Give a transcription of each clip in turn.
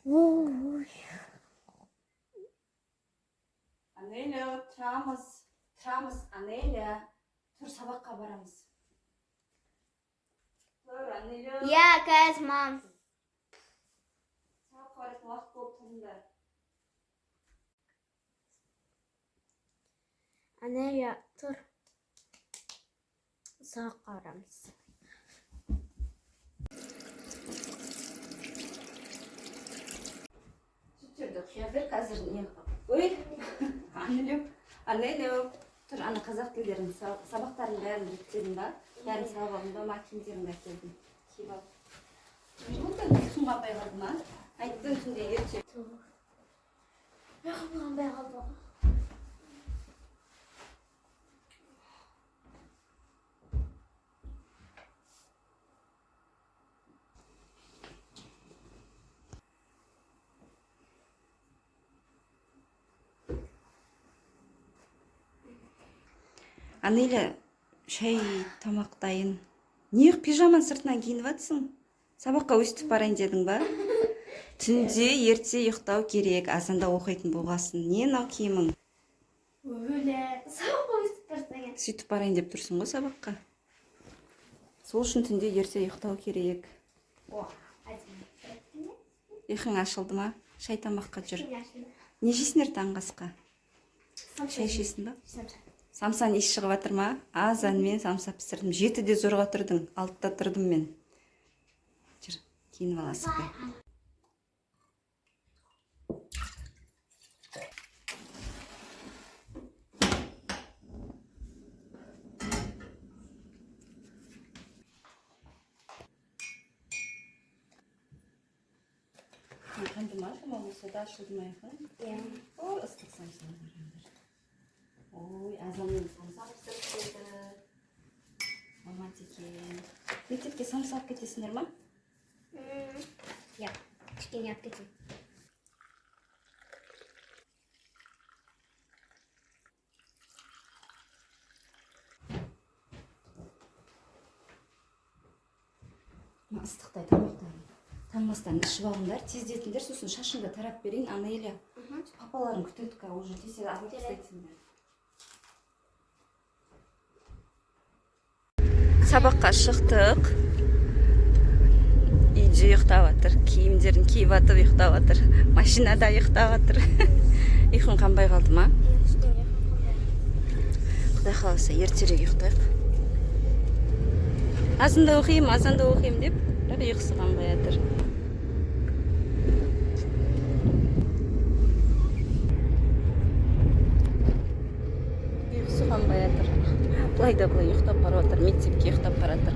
Ой. Анеля, тұрамыз, тұрамыз, Анеля. Тұр, сабаққа барамыз. Тұр, Анеля. Иә, қазір, мам. Сабаққа баратын уақыт болып тұрыңдар. Анеля, тұр. Сабаққа барамыз. Сүттерді құя бер, қазір не. Ой, Анеля, Анеля, тұр, ана қазақ тілдерін, сабақтарын бәрін реттедің ба? Бәрін салып алдың ба? Ма, киімдеріңді әкелдім. Киіп ал. Не болды? Ұйқың қанбай қалды ма? Айттым түнде ерте. Тұр. Ұйқым қанбай қалды ғой. Анеля, шай тамақ дайын. Не, пижаманың сыртынан киініп жатсың? Сабаққа өстіп барайын дедің ба? Түнде ерте ұйықтау керек, азанда оқитын болғасын. Не мынау киімің? Өле. Сабаққа өстіп барсаң. Сөйтіп барайын деп тұрсың ғой сабаққа. Сол үшін түнде ерте ұйықтау керек. О, әдемі. Ұйқың ашылды ма? Шай тамаққа жүр. Кішкене ашылды. Не жейсіңдер таңғы асқа? Самса. Шай ішесің ба? Самса. Самсаның иісі шығып жатыр ма? Азанмен самса пісірдім. 7-де зорға тұрдың, 6-да тұрдым мен. Жүр, киініп ал, асықпай. Қанды ма? Шамал болса да ашылды ма ұйқың? Иә. Ой, ыстық самсаны қараңдар. Ой, азанмен самса пісіріп қойды. Мама екен. Мектепке самса алып кетесіңдер ма? Иә. Кішкене алып кетейін. Мына ыстықтай тамақтарын таң астан ішіп алыңдар, тездетіңдер, сосын шашыңды тарап берейін, Анеля. Папаларың күтеді ка, уже тез алып тастайсыңдар. Сабаққа шықтық. Үйде ұйықтап жатыр, киімдерін киіп жатып ұйықтап жатыр, машинада ұйықтап жатыр. Ұйқың қанбай қалды ма? Иә, кішкене ұйқым қанбай. Құдай қаласа, ертерек ұйықтайық. Азанда оқимын, азанда оқимын деп, бірақ ұйқысы қанбай жатыр. Ұйқысы қанбай жатыр. Былай да былай ұйықтап бара жатыр, мектепке ұйықтап бара жатыр.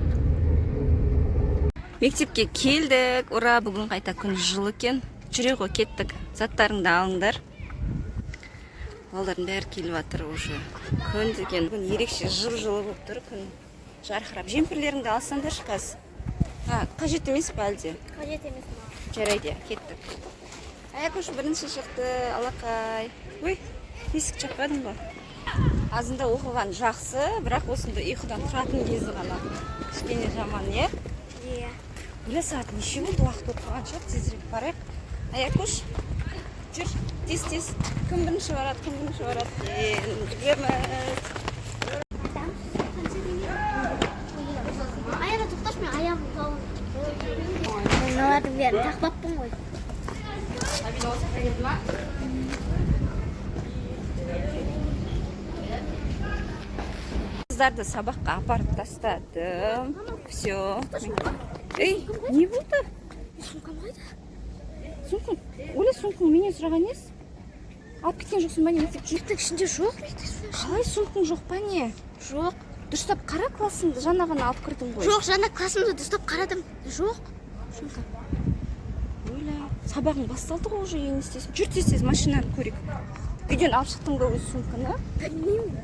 Мектепке келдік. Ура, бүгін қайта күн жылы екен. Жүре ғой, кеттік. Заттарыңды алыңдар. Балдардың бәрі келіп жатыр уже. Күн деген бүгін ерекше жып-жылы болып тұр, күн жарқырап. Жемпірлеріңді алсаңдаршы қазір. А, қажет емес па әлде? Қажет емес маған. Жарайды, кеттік. Аякуш бірінші шықты, алақай. Ой, есік жаппадың ба? Азында оқыған жақсы, бірақ осындай ұйқыдан тұратын кезі ғана кішкене жаман, иә? Иә. Өле, сағат неше болды, уақыт болып қалған шығар, тезірек барайық. Аякуш, жүр, тез тез. Кім бірінші барады, кім бірінші барады? Жүгіреміз. Қанша теңге? Аяғы тоқташы, мен аяғым қалың. Мыналардың бәрін тақпаппын ғой. Сабина осы жаққа келді ма? Қыздарды сабаққа апарып тастадым. Все. Ей, не болды? Сумкам қайда? Сумкаң? Оля, сумкаң менен сұраған несі? Алып кеткен жоқсың ба не мектеп? Мектептің ішінде жоқ, мектептің ішінде. Қалай сумкаң жоқ па не? Жоқ. Дұрыстап қара, классыңды жаңа ғана алып кірдің ғой. Жоқ, жаңа классымда дұрыстап қарадым. Жоқ. Сумка. Оля, сабағың басталды ғой уже, енді не істейсің? Жүр, тез тез машинаны көрейік. Үйден алып шықтың ба өз сумканы? Білмеймін.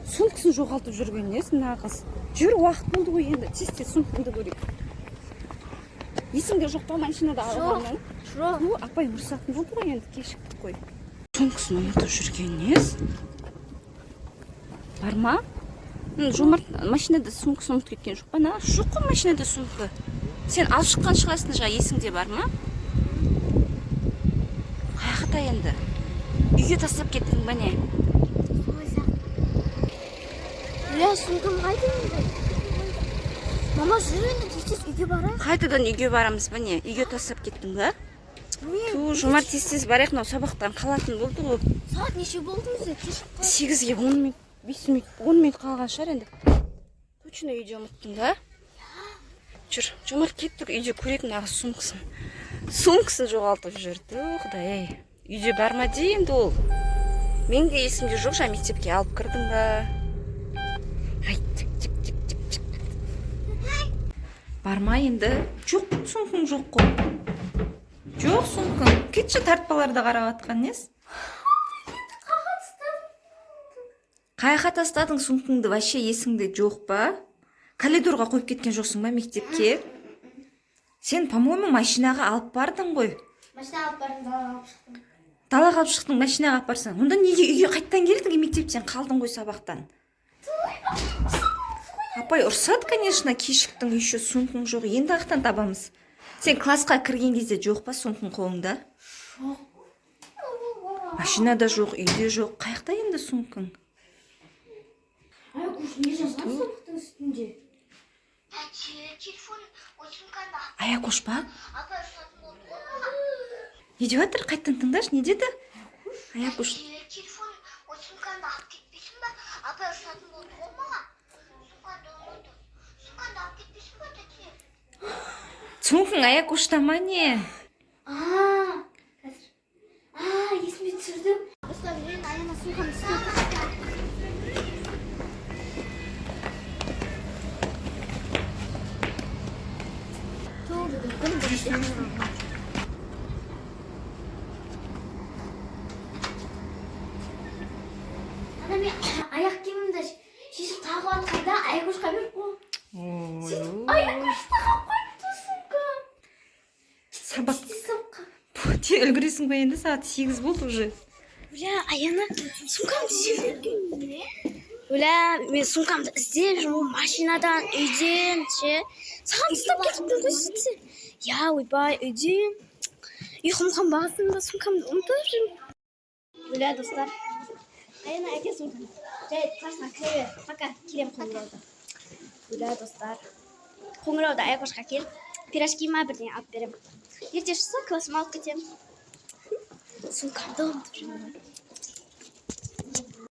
Сумкасын жоғалтып жүрген несі мына қыз? Жүр, уақыт болды ғой енді. Тез тез сумкаңды көрейік. Есіңде жоқ па машинада алғаның? Жоқ. Ну, апай ұрысатын болды ғой енді, кешіктік қой. Сумкасын ұмытып жүрген несі? Бар ма? Жомарт машинада сумкасын ұмытып кеткен жоқ па? На, жоқ қой машинада сумка. Сен алып шыққан шығарсың жаңа, есіңде бар ма? Қаяқта енді? Үйге тастап кеттің ба, не? Солай сияқты. Иә, сумкам қайда енді? Мама, жүр енді, тез тез үйге барайық. Қайтадан үйге барамыз ба, не? Үйге тастап кеттің ба? Мен Ту, Жомарт, тез тез барайық, мынау сабақтан қалатын болды ғой. Сағат неше болды өзі? Кешігіп қалдық. 8-ге 10 минут, 5 минут, 10 минут қалған шығар енді. Точно үйде ұмыттың ба? Жүр, Жомарт, кеттік, үйде көрейік мына сумкасын. Сумкасын жоғалтып жүр. Ту, құдай ай. Үйде бар ма де енді ол? Мен де есімде жоқ, жаңа мектепке алып кірдің ба? Ай, тик тик тик тик тик. Бар ма енді? Жоқ, сумкаң жоқ қой. Жоқ сумкаң. Кетші, тартпаларды қарап жатқан несі? Қаяққа тастадың сумкаңды, вообще есіңде жоқ па? Коридорға қойып кеткен жоқсың ба мектепке? Сен, по-моему, машинаға алып бардың ғой. Машина алып бардым, далаға алып шықтым. Далаға алып шықтың, машинаға алып барсаң. Онда неге үйге қайттан келдің? Мектептен қалдың ғой сабақтан. Апай ұрсады, конечно, кешіктің, еще сумкаң жоқ. Енді қаяқтан табамыз? Сен классқа кірген кезде жоқ па сумкаң қолыңда? Жоқ. Машинада жоқ, үйде жоқ. Қаяқта енді сумкаң? Аякуш, не жазған сабақтың үстінде? Тәте, телефон, ой, сумканы Аякош па? апай ұрсатын болды ғой маған. Не деп жатыр? Қайттан тыңдашы, не деді? Аякош. Тәте, телефон, ой, сумканы алып кетпейсің ба? Апай ұрсатын болды ғой маған. Сумканы ұмытып. Сумканы алып кетпейсің ба, тәте? Сумкаң Аякошта ма, не? А, қазір. А, есіме түсірдім. Осылай мен Аяна сумканы үстіне. Ту, бүгін күн бітті. Ана мен аяқ киімімді шешіп тағып жатқанда Аякошқа беріп қойдым. Сөйтіп Аякош тағып қойыпты сумка. Сабақ Сумка. Те үлгересің ғой енді, сағат 8 болды уже. Бля, Аяна, сумкамды іздеп. Бля, мен сумкамды іздеп жүрмін машинадан, үйден ше. Саған тастап кетіппін ғой сөйтсе. Я, ойбай, үйден. Ұйқым қанбасын ба, сумкамды ұмытып жүрмін. Бля, достар. Аяна, әкел сумканы. Жарайды, классқа кіре бер. Пока, келемін қоңырауда. Бля, достар. Қоңырауда Аякошқа келіп, пирожки ма, бірдеңе алып беремін. Ерте шықса, классыма алып кетемін. Сумкамды ұмытып жүрмін.